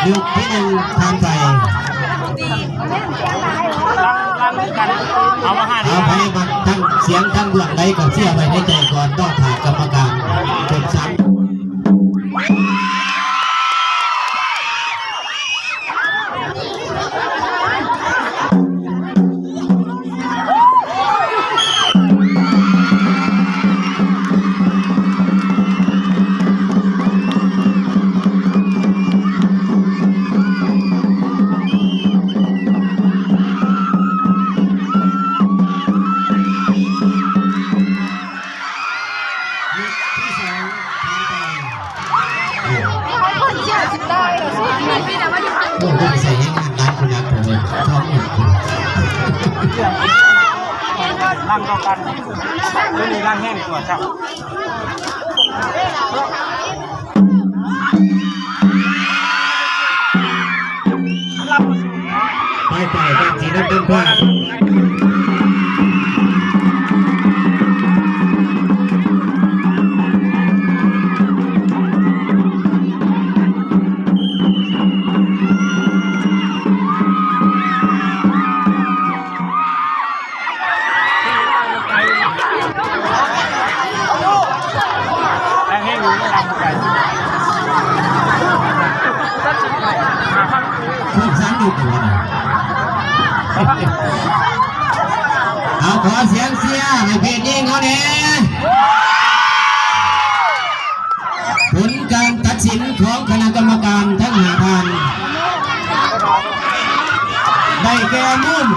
ຍກທີໜຶ່ງຜ່ານໄປ. ເອົາໃຜມັກທັງສຽງທັງເບື້ອງໃດກໍເຊຍໄວ້ໃນໃຈກ່ອນ ລໍຖ້າກຳມະການຄົບສາມ. ລັງຕໍ່ກັນ ຕົວນີ້ລັງແຮງກວ່າຊ້ຳ. ໄປໆ ກັບສີນ້ຳເງິນພາດ. ເອົາ ຂໍສຽງເຊຍໃຫ້ເພດຍິງເຮົາແດ່. ຜົນການຕັດສິນຂອງຄະນະກຳມະການທັງຫ້າທ່ານ ໄດ້ແກ່ມຸມ